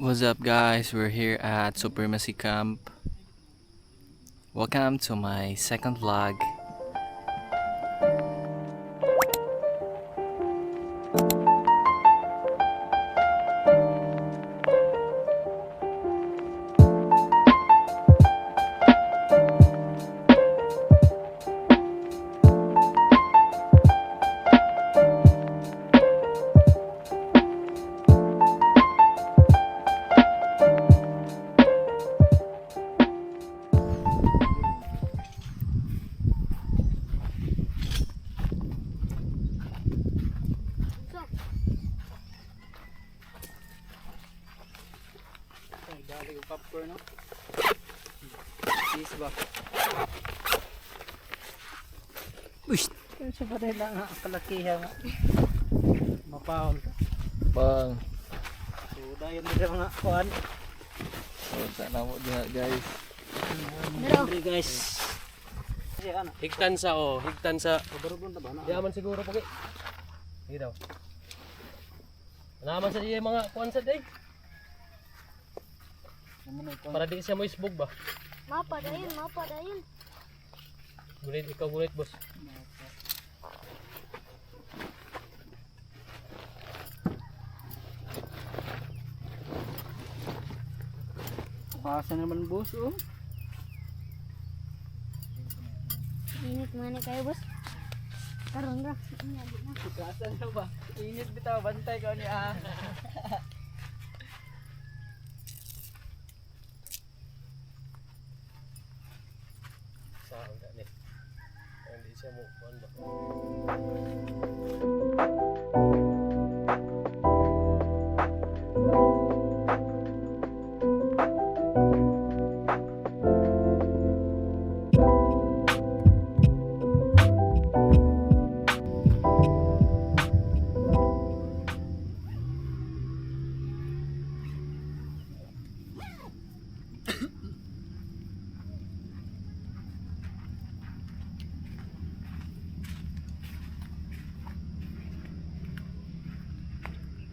What's up, guys? We're here at Supremacy Camp. Welcome to my second vlog. Ay, dali ko popcorn, no? Cheese ba? Uy! Sa pa lang nga, kalakihan nga. Mapahol ka. Bang. So, dayon nila mga kuan. So, sana mo diha, guys. Pero guys. Kasi ano, Higtan sa oh, higtan sa. pabarog na ba na? Di aman siguro pagi. Sige daw. Naman sa iya mga kuan sa day. Para di siya mo isbog ba? Mapa dayon, mapa dayon. Gulit ikaw gulit, boss. Pasa naman boss, oh. Init man ni kayo, boss. Karon ra. Pasa na ba? Init bitaw, bantay ka niya. Sa ang gani. Hindi siya mo kuan ba.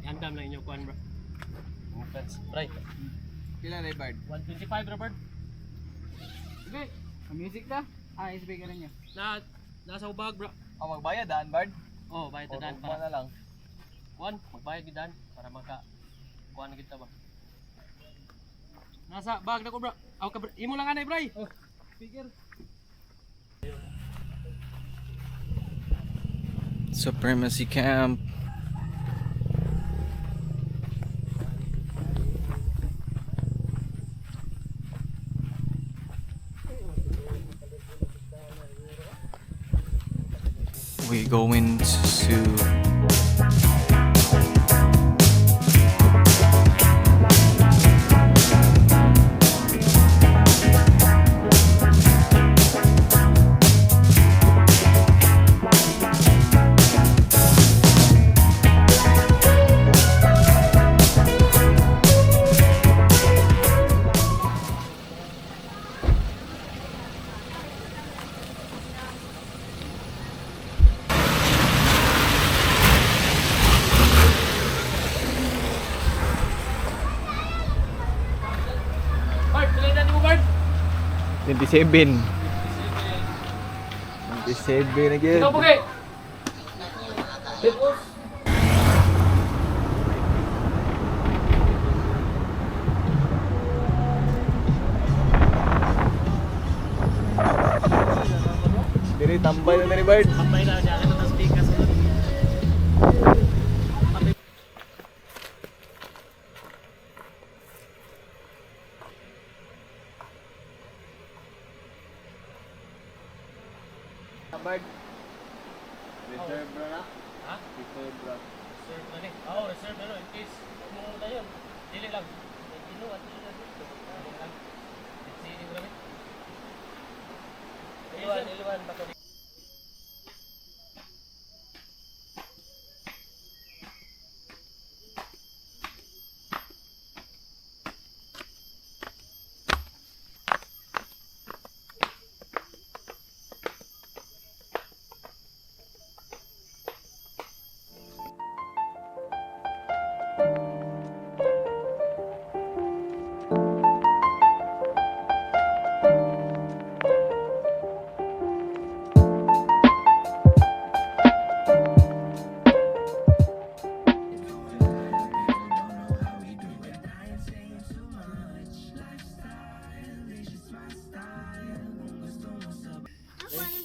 Andam lang inyo kuan bro. Fence. Right. Pila na bird? 125 bro bird. Sige. Ang music ta? Ah, speaker niyo. Na nasa ubag bro. Oh, magbayad daan, Bard. Oh, bayad na daan para. na lang. Kuan, magbayad gid daan para maka kuan na kita ba. Nasa bag na ko bro. Aw ka bro. Imo lang anay bro. Oh, speaker. Supremacy Camp. We going to Bart, pila na nimo Bart? 27. 27 again. Ikaw bugi. Diri tambay na ni Bard. Tambay na niya kita tas speaker sunod. Bard. Reserve bro na. Ha? Reserve bro. Reserve na ni. Oh, reserve na no in case muna yun. Dili lang. Ino at dili lang. Dili lang. Sini mo kami. Iluwan, iluwan bako.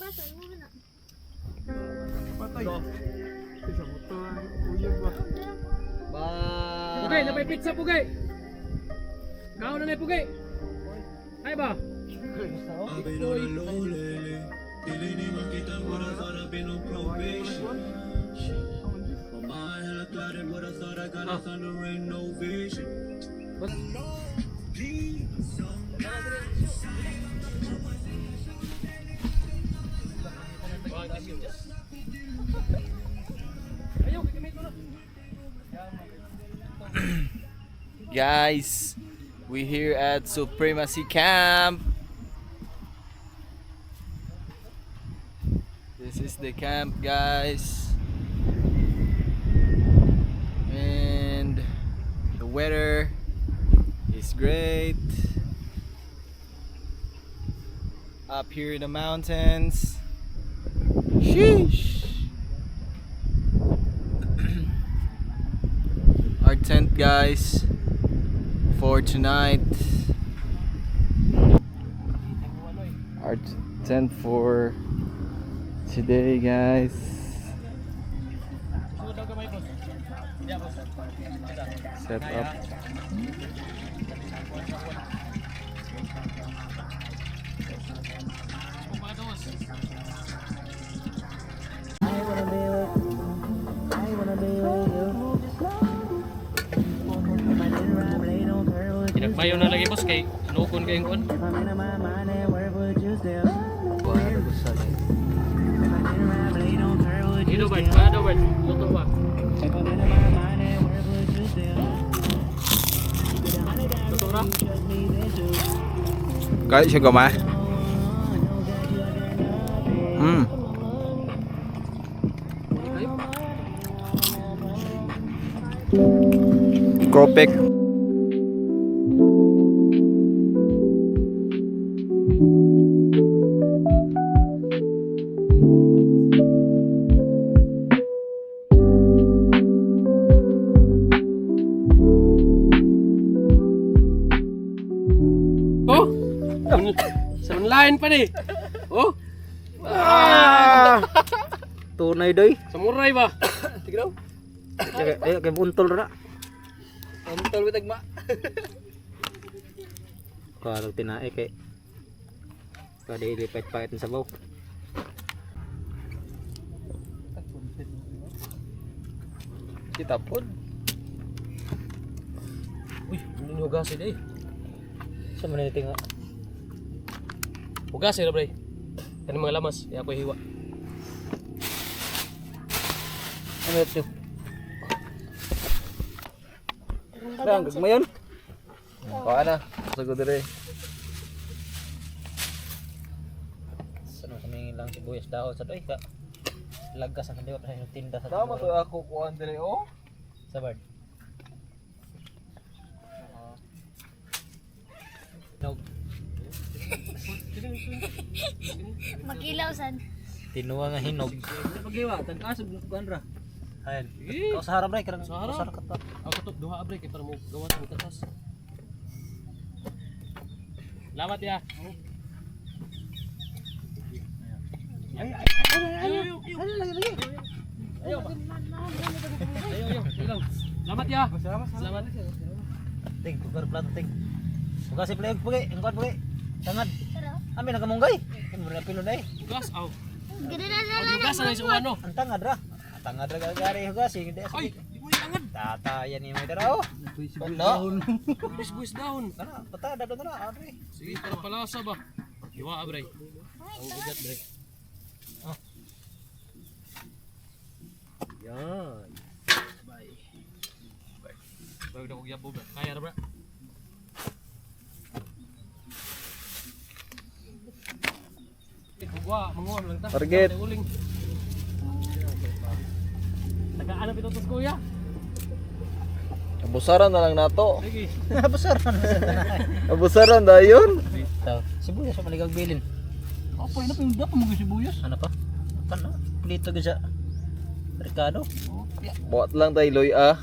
Hugasan mo na. Patay. Sa moto, uyog ba? Bye. Pugay, napay pizza, pugay. Kaon na na pugay. Ay ba? I've been on the low lately. Didn't even get that what I thought I've been on probation. My mind hella clouded, what I thought I got us under ain't no vision. Ayaw, gagamit mo na. Guys, we here at Supremacy Camp. This is the camp, guys. And the weather is great. Up here in the mountains. Sheesh. Our tent, guys, for tonight. Our tent for today, guys. Suod daw gamay, boss. Yeah, boss. Set up. Pumados. Pinagmayo na lagi, boss, kay nukon kayong kon. Dito, Bert. Paano, Bert? Luto ba? Luto ra? Kaya siya gama? Kropek. Oh! Sa online pa ni. Oh! Tunay doy. Samurai ba? Tignan. Ay, kay buntol ra. Untol bitag ma. Karog tinae kay kada ilipait-pait ng sabaw. Kita pod. Uy, ano yung hugasin eh? Sa man ni tinga. Hugasin na, bre. Kani mga lamas, kaya ako hiwa. Ano ito? Lang gagmayon. Kuha na. Sagod dire. Sa ano kami lang sibuyas dahon sa doy ka. Lagkas ang kaliwat sa inyong tinda sa Tama to ako kuan dire oh. Sa bird. Nog. Makilaw sad. Tinuwa nga hinog. Paghiwa, tagkaas kuan ra. Ayan. Eh. Kau sa harap ray karang Sa harap. sa harap ka to. Ako to duha bre kay para mo gawas ang katas. Salamat ya. Ay ay ay ay ay ay ay. Salamat ya. Salamat. Salamat. Ting, pugar plato ting. Hugas si play pugi, ang kuan pugi. Tangad. Tara. Amin ang kamunggay. Ano na pilo day. Hugas aw. Ganda na na na. Hugas na sa ano. Ang tangad ra. Ang tangad ra gagari hugas hindi Ay, di mo tangad. Tatayan ni mo dara oh. No. Buis buis down. Kana, patada do na adre. Sige, para palasa ba. Hiwa bre. Ang ugat bre. Ah. Yan. Bye. Bye. Bye. Bye. Bye. Kaya ra bra. Hugwa, manguha lang ta. Target. Uling. Tagaan na pitutos kuya. Abusaran na lang nato. Sige. Busar man sa tanan. Abusaran dayon. Sibuyas sa maligag bilin. Opo, ina pa yung dapo mo sibuyas. Ano pa? Kana, plito gyud sa Ricardo. Buat lang tayo loy ah.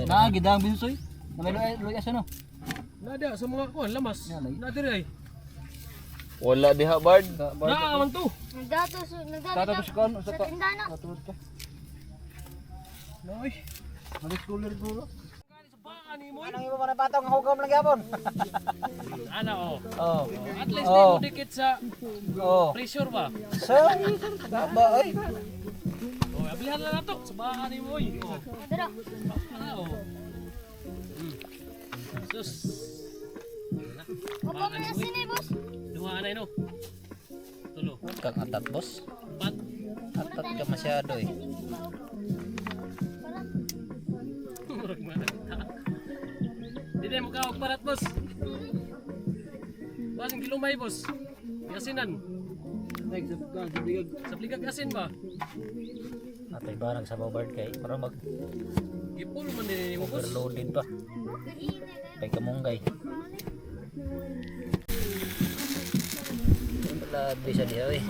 Na gidang binsoy. Namay loy asa no. Nada sa mga kuan lamas. Nada ay. Wala diha, Bard. Naa man to. Nagdato sa nagdato sa tinda na. Noy. Anong imo man patong hugom lang gyapon? Ana oh. Oh. At least di mo dikit sa Oh. pressure ba? Sa ba oy. Oh, ablihan na nato sa baan ni mo oy. Oh. Dara. Ana oh. Sus. Huwag mo na sini, boss. Duha na no. Tulo. Kang atat boss. Pat. Atat ka masyado eh. Murag man ta. Di na mo ka og parat boss. Basing kilumay boss. Yasinan. Sa bligag asin ba? Atay ba nagsabaw bird kay para mag Gipul man din nimo boss. overloaded pa. Kay kamunggay. Wala bisa diha eh.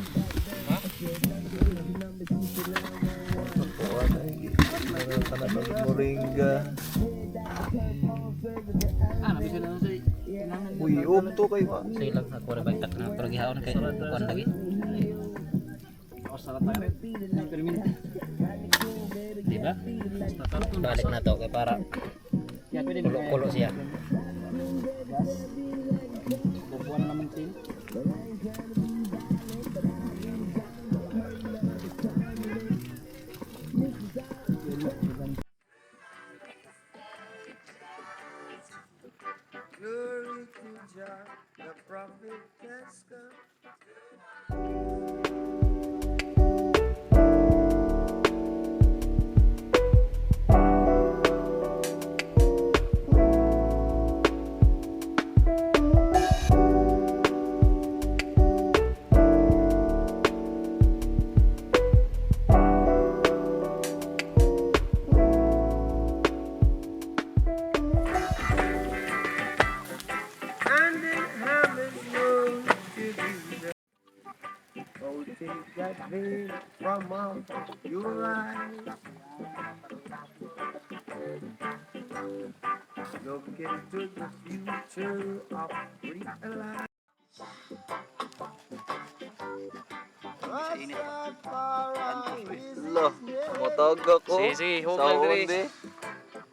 Moringa. Ah, bisa na sa Uy, um to kayo ba? Sige lang ako ra bagtak na pero gihaon kay kuan lagi. Di ba? Balik na to kay para kulo-kulo siya. Glory to Jah, the prophet has come. And in heaven knows to be there. Oh, take that veil from off your eyes. Look into the future of realize. Lo, motogo ko. Sige, sige, hug lang Sa diri. undi.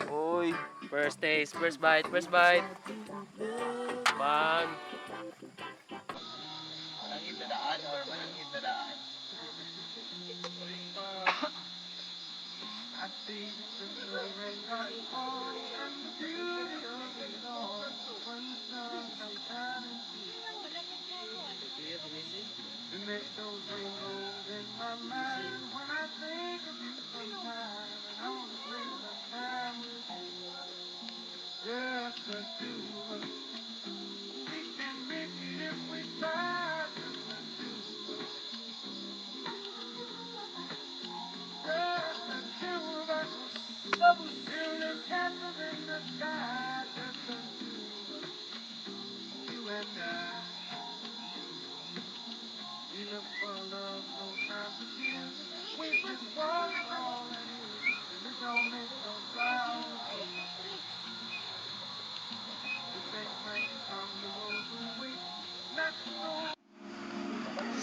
Uy. First taste, first bite, first bite. Bang.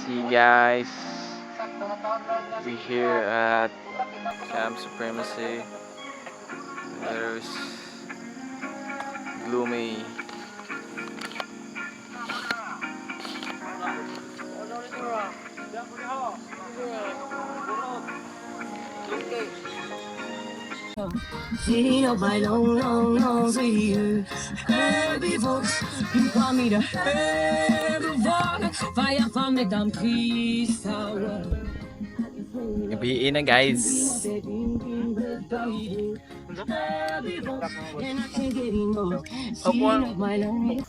See guys, we here at Camp Supremacy. There's gloomy. 你要白long long long 岁月，Happy folks, you call me the herbivore, fire from the dumb trees tower. Gabi na guys. Happy folks, and I can't get enough. Seeing of my lonely.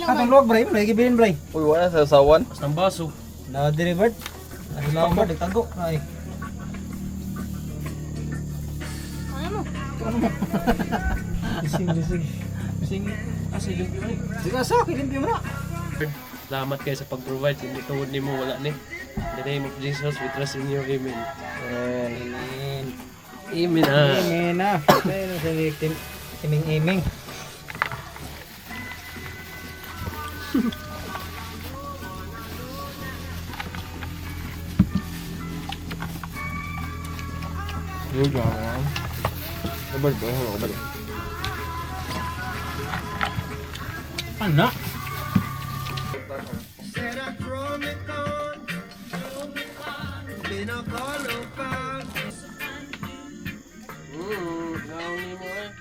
Kalo Uy, wala sa sawan. Basta ang baso. Na delivered. Salamat, nagtago. Ay. Ano mo? Gising, gising. Gising. Ah, silong yun eh. Sige, sa, kilimpyo mo na. Salamat kayo sa pag-provide. Hindi tungod nimo wala ni. In the name of Jesus, we trust in you. Amen. Amen. Amen. Ah. Amen na. Ayun sa iming-iming. Ano? Naong nimo eh.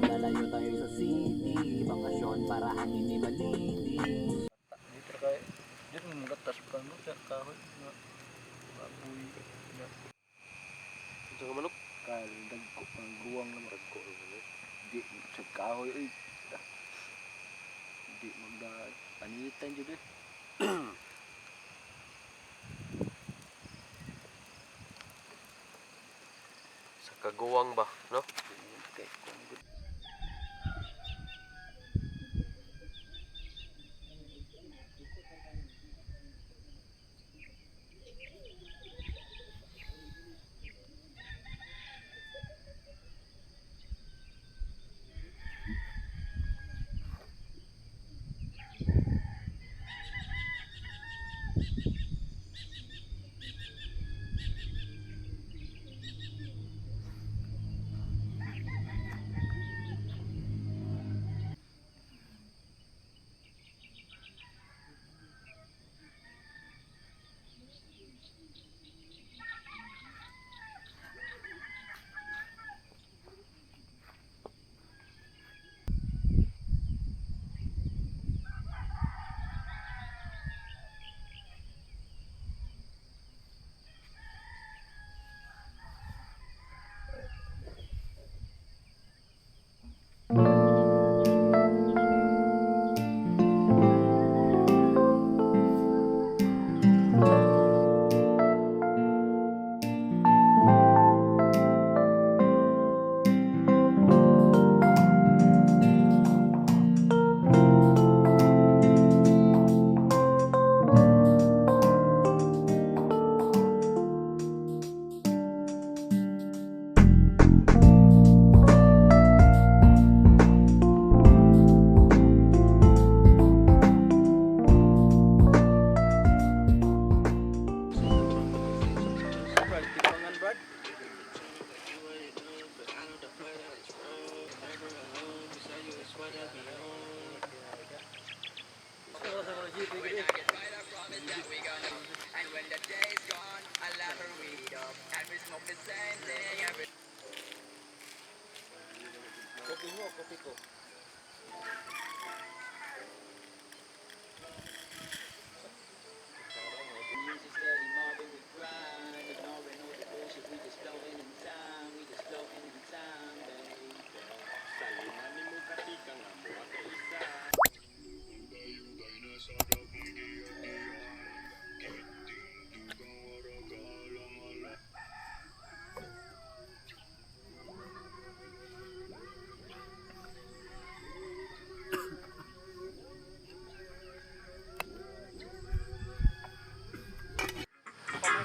Lalayo tayo sa city, bakasyon para hangin ni Malindi. Dito kay dito mo magatas pa mo sa kahoy nga baboy nga Ito ka manok. kal dagko ang guwang na dagko di sa kahoy oy. Di magda panitan jud eh. Sa kaguwang ba, no? Kay kung Brad, tipangan Brad. Kopi mo, kopi ko.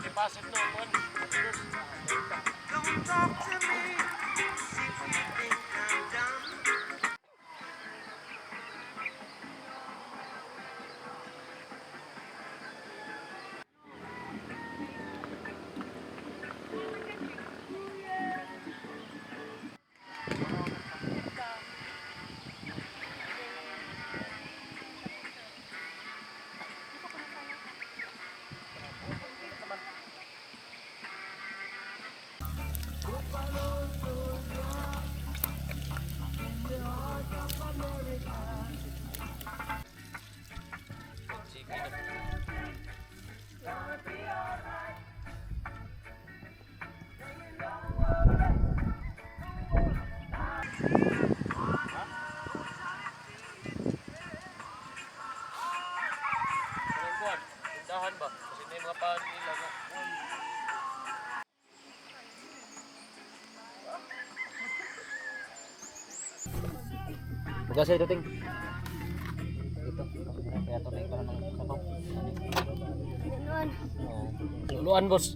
Deposit no, kon. Kanang kuan, tindahan ba? Kasi na yung mga paan nila nga. Bukas ito ting. Ito. Kaya ito na yung parang sabaw. Ganoon. Luluan, boss.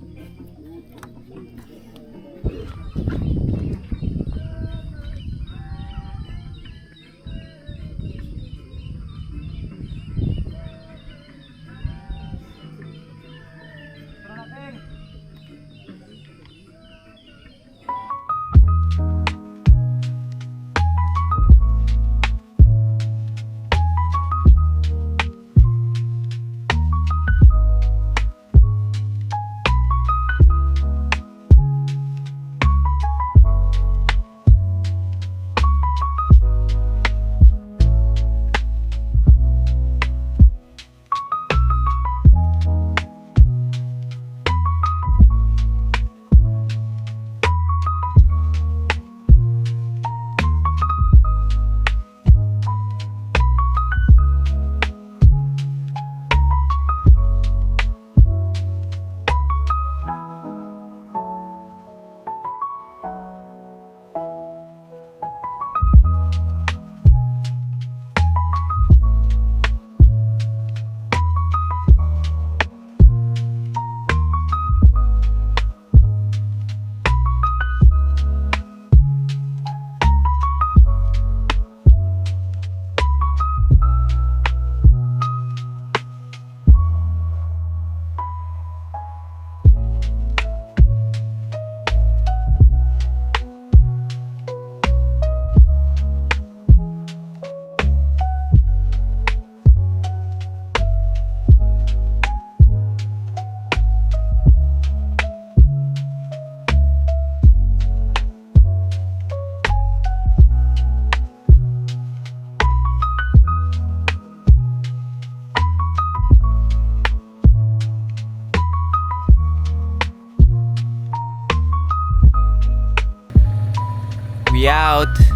We out.